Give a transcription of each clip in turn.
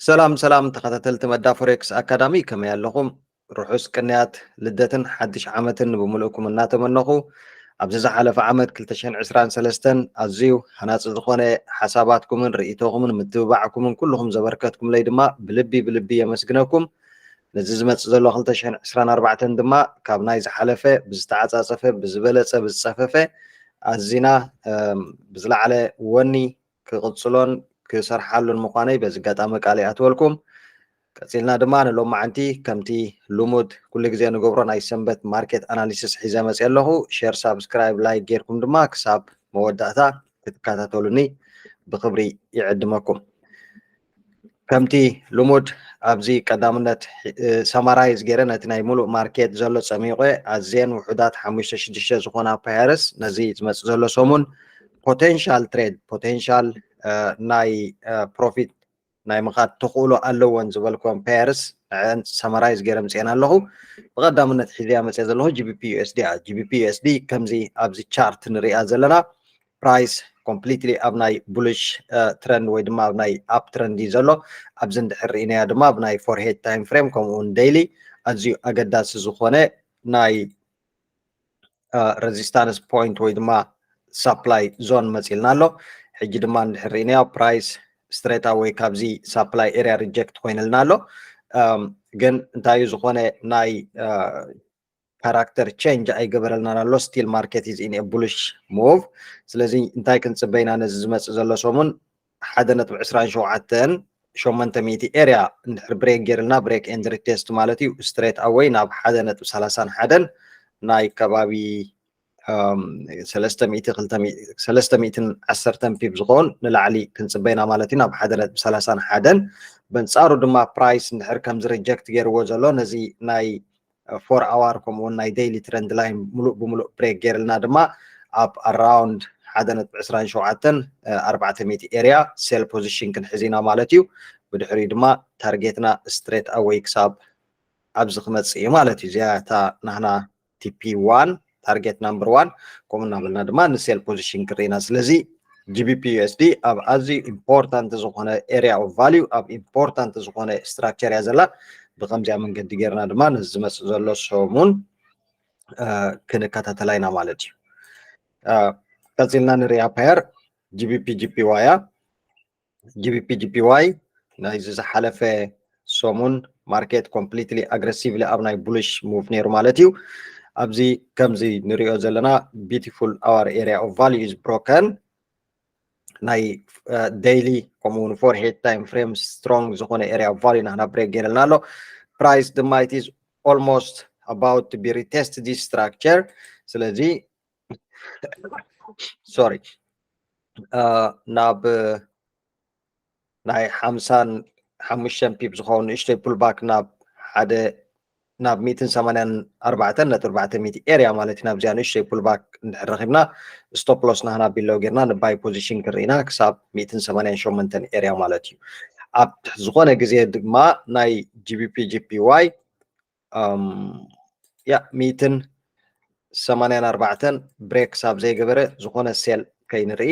ሰላም ሰላም ተኸታተልቲ መዳ ፎሬክስ ኣካዳሚ፣ ከመይ ኣለኹም? ርሑስ ቅንያት ልደትን ሓድሽ ዓመትን ብሙሉእኩም እናተመነኹ፣ ኣብዚ ዝሓለፈ ዓመት ክልተ ሽሕን ዕስራን ሰለስተን ኣዝዩ ሃናጺ ዝኾነ ሓሳባትኩምን ርእይቶኹምን ምትብባዕኩምን ኩልኹም ዘበርከትኩምለይ ድማ ብልቢ ብልቢ የመስግነኩም። ነዚ ዝመጽእ ዘሎ ክልተ ሽሕን ዕስራን ኣርባዕተን ድማ ካብ ናይ ዝሓለፈ ብዝተዓጻጸፈ፣ ብዝበለጸ፣ ብዝጸፈፈ ኣዚና ብዝለዓለ ወኒ ክቕጽሎን ክሰርሓሉን ምዃነይ በዚ ኣጋጣሚ ቃል ይኣትወልኩም። ቀጺልና ድማ ንሎማዓንቲ ከምቲ ልሙድ ኩሉ ግዜ ንገብሮ ናይ ሰንበት ማርኬት ኣናሊሲስ ሒዘ መጽእ ኣለኹ። ሸር፣ ሳብስክራይብ፣ ላይክ ጌርኩም ድማ ክሳብ መወዳእታ ክትከታተሉኒ ብኽብሪ ይዕድመኩም። ከምቲ ልሙድ ኣብዚ ቀዳምነት ሳማራይዝ ገይረ ነቲ ናይ ሙሉእ ማርኬት ዘሎ ጸሚቆ ኣዝየን ውሑዳት ሓሙሽተ ሽዱሽተ ዝኾና ፓየርስ ነዚ ዝመጽእ ዘሎ ሰሙን ፖቴንሻል ትሬድ፣ ፖቴንሻል ናይ ፕሮፊት ናይ ምኻድ ተኽእሎ ኣለወን ዝበልክወን ፓየርስ ንዐን ሳማራይዝ ገይረ ምጽኤን ኣለኹ። ብቐዳምነት ሒዘያ መጽየ ዘለኹ ጂ ቢ ፒ ዩ ኤስ ዲ እያ። ጂ ቢ ፒ ዩ ኤስ ዲ ከምዚ ኣብዚ ቻርት ንሪኣ ዘለና ፕራይስ ኮምፕሊትሊ ኣብ ናይ ቡሊሽ ትረንድ ወይ ድማ ኣብ ናይ ኣፕ ትረንድ እዩ ዘሎ። ኣብዚ እንድሕር ርኢናያ ድማ ኣብ ናይ ፎር ሄድ ታይም ፍሬም ከምኡ እውን ዴይሊ ኣዝዩ ኣገዳሲ ዝኾነ ናይ ረዚስታንስ ፖይንት ወይ ድማ ሳፕላይ ዞን መፂልና ኣሎ። ሕጂ ድማ እንድሕር ርኢናዮ ፕራይስ ስትሬት ኣወይ ካብዚ ሳፕላይ ኤሪያ ሪጀክት ኮይንልና ኣሎ። ግን እንታይ እዩ ዝኾነ ናይ ካራክተር ቼንጅ ኣይገበረልናን ኣሎ። ስቲል ማርኬት ኢዝ ኢን ቡሊሽ ሙቭ። ስለዚ እንታይ ክንፅበይና ነዚ ዝመፅእ ዘሎ ሰሙን ሓደ ነጥቢ ዕስራን ሸውዓተን ሸሞንተ ሚእቲ ኤሪያ እንድሕር ብሬክ ገይርልና ብሬክ ኤንድ ሪቴስት ማለት እዩ። ስትሬት ኣወይ ናብ ሓደ ነጥቢ ሰላሳን ሓደን ናይ ከባቢ ሰለስተ ሚእቲ ክልተ ሚእቲ ሰለስተ ሚእትን ዓሰርተን ፒፕ ዝኸውን ንላዕሊ ክንፅበይና ማለት እዩ። ናብ ሓደ ነጥቢ ሰላሳን ሓደን በንፃሩ ድማ ፕራይስ እንድሕር ከምዚ ሪጀክት ገይርዎ ዘሎ ነዚ ናይ ፎር ኣዋር ከምኡ እውን ናይ ዴይሊ ትረንድ ላይን ሙሉእ ብሙሉእ ብሬክ ገይርልና ድማ ኣብ ኣራውንድ ሓደ ነጥቢ ዕስራን ሸውዓተን ኣርባዕተ ሚእቲ ኤሪያ ሴል ፖዚሽን ክንሕዝ ኢና ማለት እዩ። ብድሕሪኡ ድማ ታርጌትና ስትሬት ኣወይ ክሳብ ኣብዚ ክመፅእ እዩ ማለት እዩ። እዚኣ እታ ናህና ቲ ፒ ዋን ታርጌት ናምበር ዋን ከምኡ እናበልና ድማ ንሴል ፖዚሽን ክርኢና። ስለዚ ጂ ቢ ፒ ዩ ኤስ ዲ ኣብ ኣዝዩ ኢምፖርታንት ዝኾነ ኤሪያ ኦፍ ቫሊዩ ኣብ ኢምፖርታንት ዝኾነ ስትራክቸር እያ ዘላ። ብከምዚኣ መንገዲ ጌርና ድማ ነዚ ዝመፅእ ዘሎ ሰሙን ክንከታተላ ኢና ማለት እዩ። ቀፂልና ንሪኣ ፓየር ጂ ቢ ፒ ጂ ፒ ዋይ እያ። ጂ ቢ ፒ ጂ ፒ ዋይ ናይዚ ዝሓለፈ ሰሙን ማርኬት ኮምፕሊትሊ ኣግረሲቭሊ ኣብ ናይ ቡሊሽ ሙቭ ነይሩ ማለት እዩ። ኣብዚ ከምዚ ንሪኦ ዘለና beautiful our area of value is broken ናይ ዴይሊ ከምኡ እውን ፎር ሄድ ታይም ፍሬም ስትሮንግ ዝኾነ ኤሪያ ኦፍ ቫሊዩ ናህና ብሬክ ገይረልና ኣሎ። ፕራይስ ድማ it is almost about to be retest this structure። ስለዚ ሶሪ ናብ ናይ ሓምሳን ሓሙሽተን ፒፕ ዝኸውን ንእሽተይ ፑልባክ ናብ ሓደ ናብ ሚእትን ሰማንያን ኣርባዕተን ነጥቢ ኣርባዕተ ሚእቲ ኤሪያ ማለት እዩ። ናብዚኣ ንእሽተይ ፑልባክ እንድሕር ረኺብና ስቶፕ ሎስ ናህና ቢለው ጌርና ንባይ ፖዚሽን ክርኢና ክሳብ ሚእትን ሰማንያን ሸሞንተን ኤሪያ ማለት እዩ። ኣብ ዝኾነ ግዜ ድማ ናይ ጂ ቢ ፒ ጂ ፒ ዋይ ያ ሚእትን ሰማንያን ኣርባዕተን ብሬክ ክሳብ ዘይገበረ ዝኾነ ሴል ከይንርኢ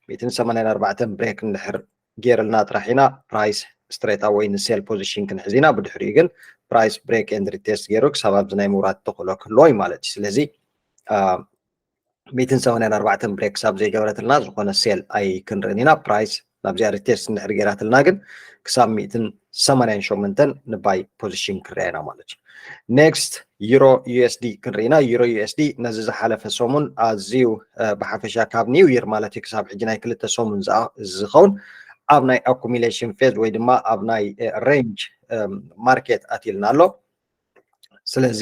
ሚእትን ሰማንያን ኣርባዕተን ብሬክ እንድሕር ገይርልና ጥራሕ ኢና ፕራይስ ስትሬት ኣወይ ንሴል ፖዚሽን ክንሕዝ ኢና። ብድሕሪኡ ግን ፕራይስ ብሬክ ኤንድ ሪቴስት ገይሩ ክሳብ ኣብዚ ናይ ምውራድ ተኽእሎ ክህልዎ እዩ ማለት እዩ። ስለዚ ሚእትን ሰማንያን ኣርባዕተን ብሬክ ክሳብ ዘይገበረትልና ዝኾነ ሴል ኣይክንርእን ኢና። ፕራይስ ናብዚኣ ሪቴስት እንድሕር ገይራትልና ግን ክሳብ ሚእትን ሰማንያን ሸሞንተን ንባይ ፖዚሽን ክንርያ ኢና ማለት እዩ። ኔክስት ዩሮ ዩ ኤስ ዲ ክንርኢ ኢና። ዩሮ ዩ ኤስ ዲ ነዚ ዝሓለፈ ሰሙን ኣዝዩ ብሓፈሻ ካብ ኒው ይር ማለት እዩ ክሳብ ሕጂ ናይ ክልተ ሰሙን ዝኸውን ኣብ ናይ ኣኩሚሌሽን ፌዝ ወይ ድማ ኣብ ናይ ሬንጅ ማርኬት ኣትልና ኣሎ። ስለዚ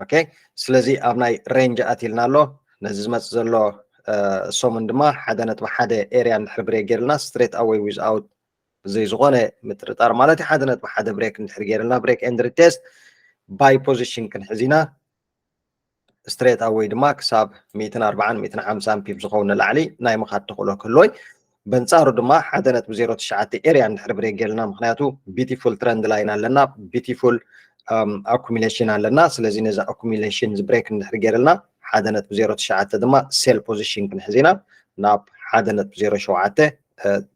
ኦኬ ስለዚ ኣብ ናይ ሬንጅ ኣትልና ኣሎ። ነዚ ዝመፅእ ዘሎ ሰሙን ድማ ሓደ ነጥቢ ሓደ ኤሪያ እንድሕር ብሬክ ገይርልና ስትሬት ኣወይ ዊዝ ኣውት ብዘይ ዝኾነ ምጥርጣር ማለት እዩ ሓደ ነጥቢ ሓደ ብሬክ እንድሕር ገይርልና ብሬክ ኤንድ ሪቴስት ባይ ፖዚሽን ክንሕዝ ኢና። ስትሬት ኣወይ ድማ ክሳብ ሚእትን ኣርባዓን ሚእትን ሓምሳን ፒፕ ዝኸውን ንላዕሊ ናይ ምኻድ ተኽእሎ ክህልወይ በንፃሩ ድማ ሓደ ነጥቢ ዜሮ ትሽዓተ ኤሪያ እንድሕር ብሬክ ገይርልና ምክንያቱ ቢቲፉል ትረንድ ላይን ኣለና። ቢቲፉል ኣኩሚሌሽን ኣለና። ስለዚ ነዚ ኣኩሚሌሽን ዝብሬክ እንድሕር ገይርልና ሓደ ነጥቢ ዜሮ ትሽዓተ ድማ ሴል ፖዚሽን ክንሕዝ ኢና ናብ ሓደ ነጥቢ ዜሮ ሸውዓተ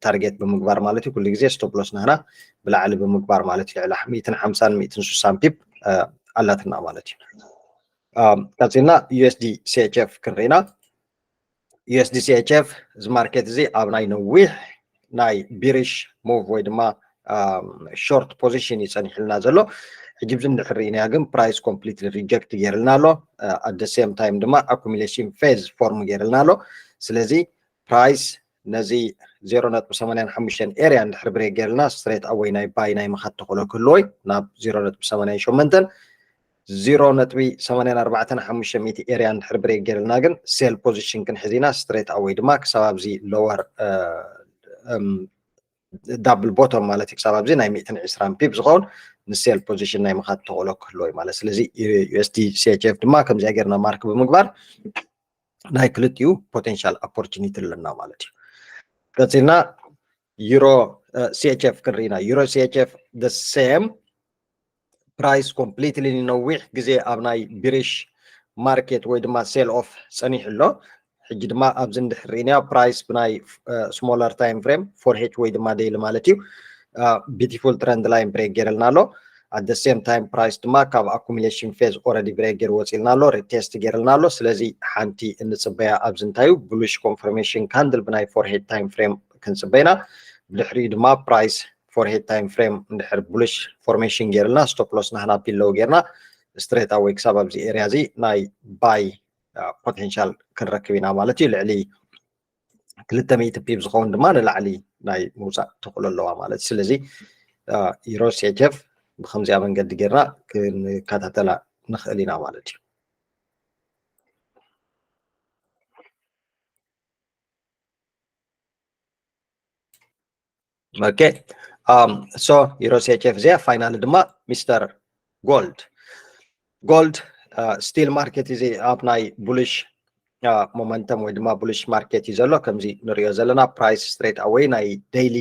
ታርጌት ብምግባር ማለት እዩ። ኩሉ ግዜ ስቶፕ ሎስ ናህና ብላዕሊ ብምግባር ማለት እዩ። ልዕሊ ሚእትን ሓምሳን ሚእትን ስሳን ፒፕ ኣላትና ማለት እዩ። ቀፂልና ዩኤስዲ ሲኤችኤፍ ክንርኢና። ዩኤስዲ ሲኤችኤፍ እዚ ማርኬት እዚ ኣብ ናይ ነዊሕ ናይ ቢሪሽ ሙቭ ወይ ድማ ሾርት ፖዚሽን እዩ ፀኒሕልና ዘሎ። ሕጂ ብዚ እንድሕር ርኢናዮ ግን ፕራይስ ኮምፕሊትሊ ሪጀክት ገይርልና ኣሎ። ኣደ ሴም ታይም ድማ ኣኩሚሌሽን ፌዝ ፎርም ገይርልና ኣሎ። ስለዚ ፕራይስ ነዚ ዜሮ ነጥቢ ሰማንያን ሓሙሽተን ኤርያ እንድሕር ብሬክ ገይርልና ስትሬት ኣወይ ናይ ባይ ናይ ምኻድ ተኽእሎ ክህልዎ እዩ ናብ ዜሮ ነጥቢ ሰማንያን ሸሞንተን ዜሮ ነጥቢ ሰማንያን ኣርባዕተን ሓሙሽተ ሚእቲ ኤርያ እንድሕር ብሬክ ገይርልና ግን ሴል ፖዚሽን ክንሕዝ ኢና ስትሬት ኣወይ ድማ ክሳብ ኣብዚ ሎወር ዳብል ቦቶም ማለት እዩ ክሳብ ኣብዚ ናይ ሚእትን ዕስራን ፒፕ ዝኸውን ንሴል ፖዚሽን ናይ ምኻድ ተኽእሎ ክህልዎ እዩ ማለት። ስለዚ ዩኤስዲ ሲኤችኤፍ ድማ ከምዚኣ ጌርና ማርክ ብምግባር ናይ ክልቲኡ ፖቴንሻል ኦፖርቹኒቲ ኣለና ማለት እዩ። ቀፂልና ዩሮ ሲኤችኤፍ ክንርኢና። ዩሮ ሲኤችኤፍ ሴም ፕራይስ ኮምፕሊትሊ ንነዊሕ ግዜ ኣብ ናይ ቢሪሽ ማርኬት ወይ ድማ ሴል ኦፍ ፀኒሑ ኣሎ። ሕጂ ድማ ኣብዚ እንድሕር ርኢናዮ ፕራይስ ብናይ ስሞለር ታይም ፍሬም ፎር ሄች ወይ ድማ ዴይሊ ማለት እዩ ቢቲፉል ትረንድ ላይን ብሬክ ገይርልና ኣሎ። ኣደ ሴም ታይም ፕራይስ ድማ ካብ ኣኩሚሌሽን ፌዝ ኦረዲ ብሬክ ገይሩ ወፂልና ኣሎ፣ ሪቴስት ገይርልና ኣሎ። ስለዚ ሓንቲ እንፅበያ ኣብዚ እንታይ እዩ ቡሊሽ ኮንፈርሜሽን ካንድል ብናይ ፎር ሄች ታይም ፍሬም ክንፅበይና። ብድሕሪኡ ድማ ፕራይስ ፎር ሄች ታይም ፍሬም እንድሕር ቡሊሽ ፎርሜሽን ገይርልና ስቶፕ ሎስ ናህና ቢሎው ገይርና ስትሬት ኣወይ ክሳብ ኣብዚ ኤርያ እዚ ናይ ባይ ፖቴንሻል ክንረክብ ኢና ማለት እዩ። ልዕሊ ክልተ ሚእቲ ፒፕ ዝኸውን ድማ ንላዕሊ ናይ ምውፃእ ተኽእሎ ኣለዋ ማለት እዩ። ስለዚ ዩሮ ሲኤችኤፍ ብከምዚኣ መንገዲ ጌርና ክንከታተላ ንኽእል ኢና ማለት እዩ። ኦኬ ሶ ዩሮ ሲኤችኤፍ እዚኣ ፋይናል ድማ ሚስተር ጎልድ ጎልድ ስቲል ማርኬት እዚ ኣብ ናይ ቡሊሽ ሞመንተም ወይ ድማ ቡሊሽ ማርኬት እዩ ዘሎ። ከምዚ ንሪኦ ዘለና ፕራይስ ስትሬት ኣወይ ናይ ዴይሊ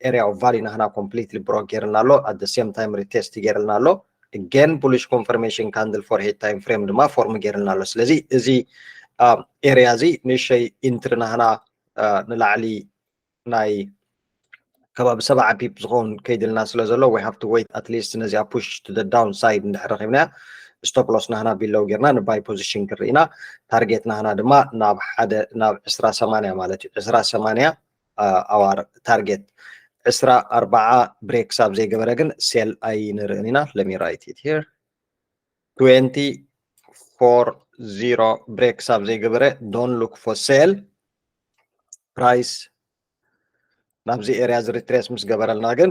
ኤርያ ኦፍ ቫሊ ናህና ኮምፕሊትሊ ብሮክ ገይርና ኣሎ። ኣደ ሴም ታይም ሪቴስት ገይርልና ኣሎ። ገን ቡሊሽ ኮንፈርሜሽን ካንድል ፎር ሄች ታይም ፍሬም ድማ ፎርም ገይርልና ኣሎ። ስለዚ እዚ ኤርያ እዚ ንእሽተይ ኢንትሪ ናህና ንላዕሊ ናይ ከባቢ ሰብዓ ፒፕ ዝኸውን ከይድልና ስለ ዘሎ we have to wait at least ነዚኣ ፑሽ to the downside እንድሕር ረኺብናያ ስቶፕ ሎስ ናህና ቢሎው ጌርና ንባይ ፖዚሽን ክርኢና። ታርጌት ናህና ድማ ናብ ሓደ ናብ ዕስራ ሰማንያ ማለት እዩ። ዕስራ ሰማንያ ኣዋር ታርጌት ዕስራ ኣርባዓ ብሬክ ክሳብ ዘይገበረ ግን ሴል ኣይንርእን ኢና። Let me write it here twenty four zero ብሬክ ክሳብ ዘይገበረ don't look for sale price ናብዚ ኤርያ እዚ ሪትሬስ ምስ ገበረልና ግን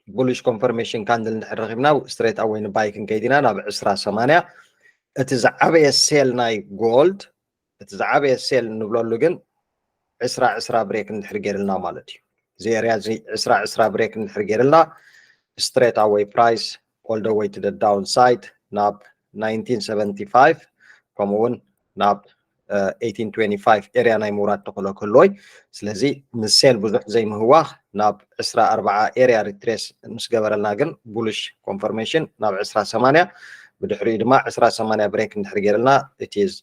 ቡሊሽ ኮንፈርሜሽን ካንድል እንድሕር ረኺብና ስትሬት ኣወይ ንባይ ክንከይድ ኢና ናብ ዕስራ ሰማንያ። እቲ ዝዓበየ ሴል ናይ ጎልድ እቲ ዝዓበየ ሴል እንብለሉ ግን ዕስራ ዕስራ ብሬክ እንድሕር ገይርልና ማለት እዩ። እዚ ኤርያ እዚ ዕስራ ዕስራ ብሬክ እንድሕር ገይርልና ስትሬት ኣወይ ፕራይስ all the way to the downside ናብ ናይንቲን ሰቨንቲ ፋይቭ ከምኡ እውን ናብ ኤይቲን ትዌንቲ ፋይቭ ኤርያ ናይ ምውራድ ተኽእሎ ክህልዎ እዩ። ስለዚ ንሴል ብዙሕ ዘይምህዋኽ ናብ ዕስራ ኣርባዓ ኤርያ ሪትሬስ ምስ ገበረልና ግን ቡሊሽ ኮንፈርሜሽን ናብ ዕስራ ሰማንያ ብድሕሪኡ ድማ ዕስራ ሰማንያ ብሬክ እንድሕር ገይርልና it is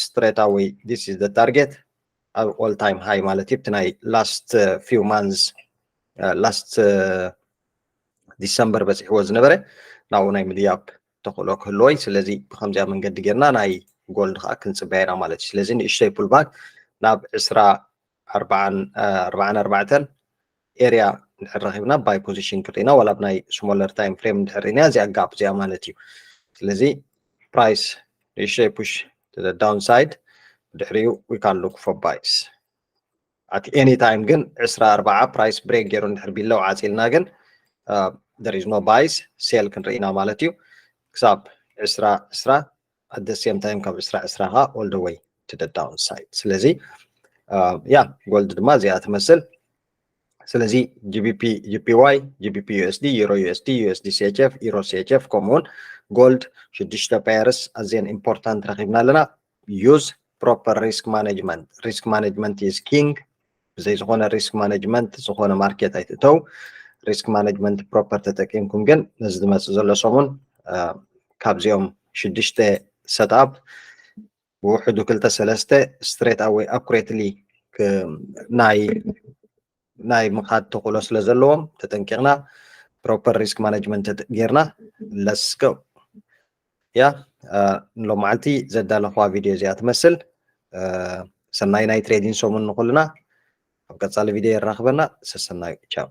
straight away this is the target ኣብ all time high ማለት እዩ። እቲ ናይ last few months last ዲሰምበር በፂሕዎ ዝነበረ ናብኡ ናይ ምድያብ ተኽእሎ ክህልዎ እዩ። ስለዚ ብከምዚኣ መንገዲ ጌርና ናይ ጎልድ ከዓ ክንፅበያ ኢና ማለት እዩ። ስለዚ ንእሽተይ ፑልባክ ናብ ዕስራ ኣርባዓን ኣርባዕተን ኤርያ እንድሕር ረኺብና ባይ ፖዚሽን ክርኢና ዋላ ብናይ ስሞለር ታይም ፍሬም እንድሕር ርኢና እዚኣ ጋፕ እዚኣ ማለት እዩ። ስለዚ ፕራይስ ንእሽተይ ፑሽ to the downside ብድሕሪኡ we can look for buys at any time ግን ዕስራ ኣርባዓ ፕራይስ ብሬክ ገይሩ እንድሕር ቢሎው ዓፂልና ግን there is no buys ሴል ክንርኢና ማለት እዩ። ክሳብ ዕስራ ዕስራ at the same time ካብ ዕስራ ዕስራ ከዓ all the way to the downside። ስለዚ ያ ጎልድ ድማ እዚኣ ትመስል። ስለዚ ጂቢፒ ጂፒዋይ ጂቢፒ ዩኤስዲ ዩሮ ዩኤስዲ ዩኤስዲ ሲኤችኤፍ ዩሮ ሲኤችኤፍ ከምኡውን ጎልድ ሽዱሽተ ፓየርስ ኣዝየን ኢምፖርታንት ረኺብና ኣለና። use proper risk management risk management is king። ብዘይ ዝኾነ ሪስክ ማኔጅመንት ዝኾነ ማርኬት ኣይትእተው። ሪስክ ማኔጅመንት ፕሮፐር ተጠቂምኩም ግን ነዚ ዝመፅእ ዘሎ ሰሙን ካብዚኦም ሽዱሽተ ሰትኣፕ ብውሕዱ ክልተ ሰለስተ ስትሬት ኣወይ ኣኩሬትሊ ናይ ናይ ምኻድ ተኽእሎ ስለ ዘለዎም ተጠንቂቕና proper risk management ጌርና let's go። ያ ንሎማዓልቲ ዘዳለኽዋ ቪድዮ እዚኣ ትመስል። ሰናይ ናይ trading ሰሙን ንኹልና። ኣብ ቀጻሊ ቪድዮ የራኽበና። ሰሰናዩ። ቻው።